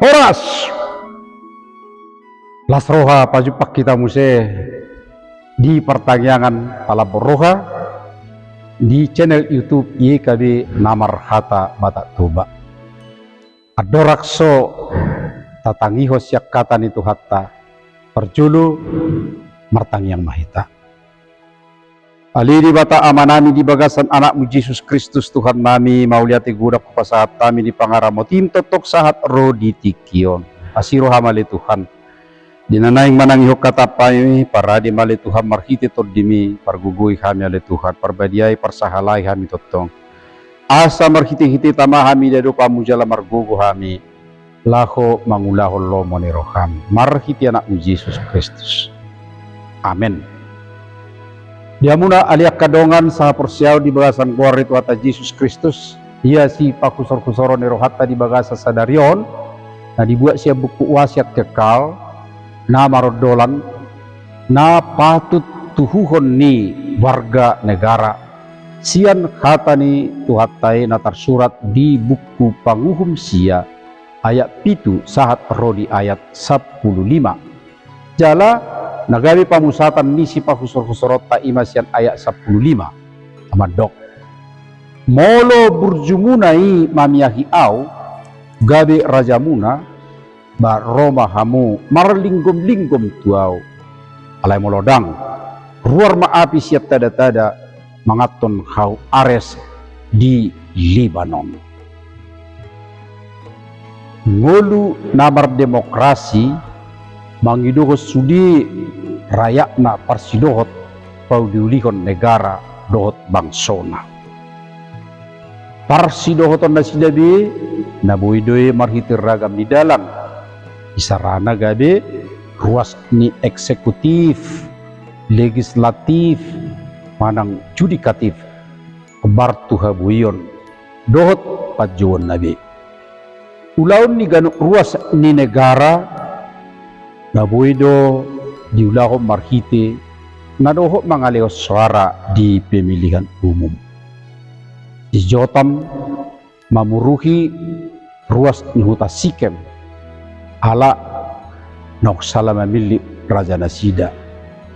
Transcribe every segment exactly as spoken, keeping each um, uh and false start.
Horas! Las roha pajumpang hita muse di partangiangan Palambok Roha di channel YouTube Y K B na marhata Batak Toba. Andorang so tatangihon sian hata ni Tuhanta, parjolo martangiang ma hita. Ale Debata Amanami, di bagasan Anakmu Jesus Kristus Tuhannami, mauliate godang hupasahat hami di pangaramotim tongtong sahat ro di tingki on. Asi roham ale Tuhan, di na naeng manangihon hataMi, parade ma ale Tuhan marhite TondiMi, pargogoi hami ale Tuhan, parbadiai parsahalai hami tongtong. Asa marhitehite tama hami di adopanMu jala margogo hami laho mangulahon lomo ni rohaM, marhite Anakmu Jesus Kristus. Amen. Di hamuna ale angka dongan sahaporseaon di bagasan goar ni Tuhanta Jesus Kristus, ia sipanghusor-husoron ni rohanta di bagasan sadari on, na dibuat sian buku Wasiat Kekal, na marondolan, na patut tuhuhon ni warga negara, sian hata ni Tuhanta i na tarsurat di buku Panguhum sia, ayat pitu sahat ro di ayat sampulu lima. Jala na gabe pamusatan ni sipanghusor-husoronta i ma sian ayat sampulu lima. Na mandok: Molo burjumuna i mamiahi Ahu, gabe rajamuna, ba ro ma hamu marlinggom-linggom tu Ahu. Alai molo ndang, ruar ma api sian tada-tada, manganhon hau ares di Libanon. Ngolu na mardemokrasi mangidohon sude rakyatna parsidohot pauliulihon negara dohot bangsona. Parsidohoton nasida be na boi do i marhite ragam ni dalan, isarana gabe ruas ni eksekutif, legislatif, manang judikatif, hombar tu haboion dohot panjouonna be. Ulaon ni ganup ruas ni negara na boi do diulahon marhite na dohot mangalehon soara di pemilihan umum. Si Jotam mamuruhi ruas ni huta Sikem, ala naung sala mamillit raja nasida,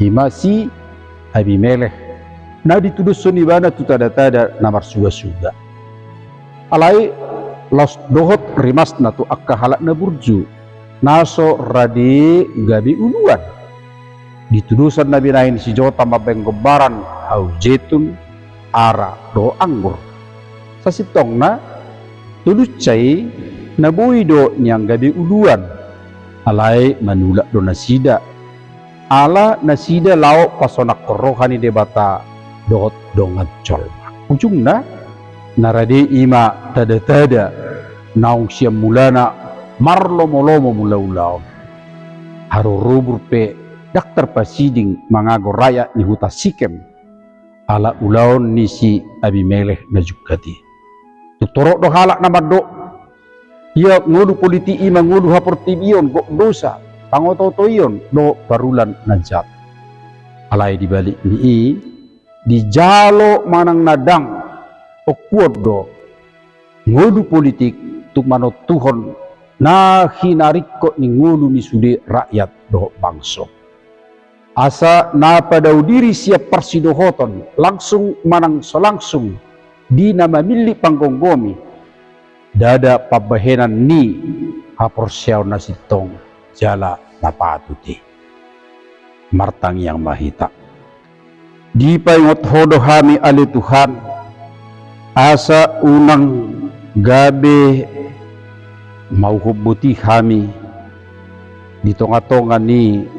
i ma si Abimelek, na ditudoshon ibana tu tada-tada na marsuga-suga. Alai laos dohot rimasna tu angka halak na burju, na so rade gabe uluan. Ditudosan na binahen si Jotam mambahen gombaran hau jetun, ara dohot anggur. Sasintongna tolusa i na boi do nian gabe uluan, alai manulak do nasida. Ala nasida laho pasonangkon roha ni Debata dohot dongan jolma. Ujungna, na rade i ma tada-tada naung sian mulana marlomo-lomo mangula ulaon. Harorobur pe ndang tarpasiding mangago rakyat ni huta Sikem, ala ulaon ni si Abimelek na jungkat i. Tung torop do halak na mandok, ia ngolu politik i ma ngolu haportibion, gok dosa, pangoto-otoion dohot parulan na jat. Alai di balik ni i, dijalo manang na ndang, ongkuon do ngolu politik tung manontuhon na hinaringkot ni ngolu ni sude rakyat dohot bangso. Asa na padao diri sian parsidohoton, langsung manang so langsung, di na mamillit panggomgomi, ndada pambahenan ni haporseaon na sintong jala na patut i. Martangiang ma hita. Dipaingot Ho do hami ale Tuhan, asa unang gabe mauhon boti hami di tonga-tonga ni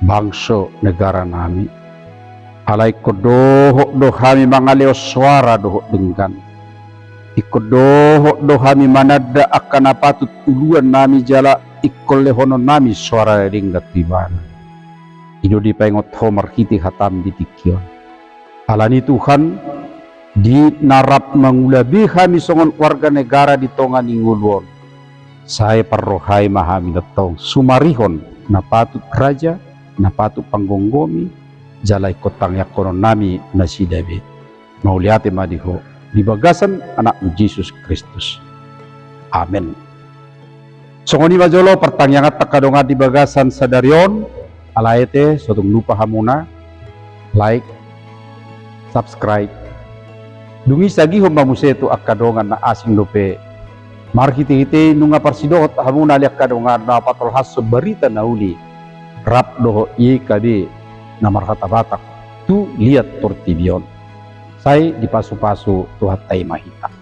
bangso negara nami. Alai ingkon dohot do hami mangalehon soara dohot denggan. Ingkon dohot do hami mananda angka na patut uluan nami jala ingkon lehonon nami soara na denggan tu ibana. I do dipaingot Ho marhite hatam di tingki on. Alani Tuhan, di na rap mangula be hami songon warga negara di tonga ni ngolu on, sai parrohai ma hami tongtong sumarihon na patut raja, na patut panggomgomi, jala ingkon tangiangkonon nami nasida be. Mauliate ma di Ho, di bagasan Anakmu Jesus Kristus. Amen. Songon i ma jolo partangianganta angka dongan di bagasan sadari on. Alai ate, so tung lupa hamuna like, subscribe. Dung i sagihon ma muse tu angka dongan na asing dope. Marhitehite i nunga parsidohot hamuna ale angka dongan na patolhashon barita na uli rap dohot Y K B na marhata Batak tu liat portibi on. Sai dipasupasu Tuhanta i ma hita.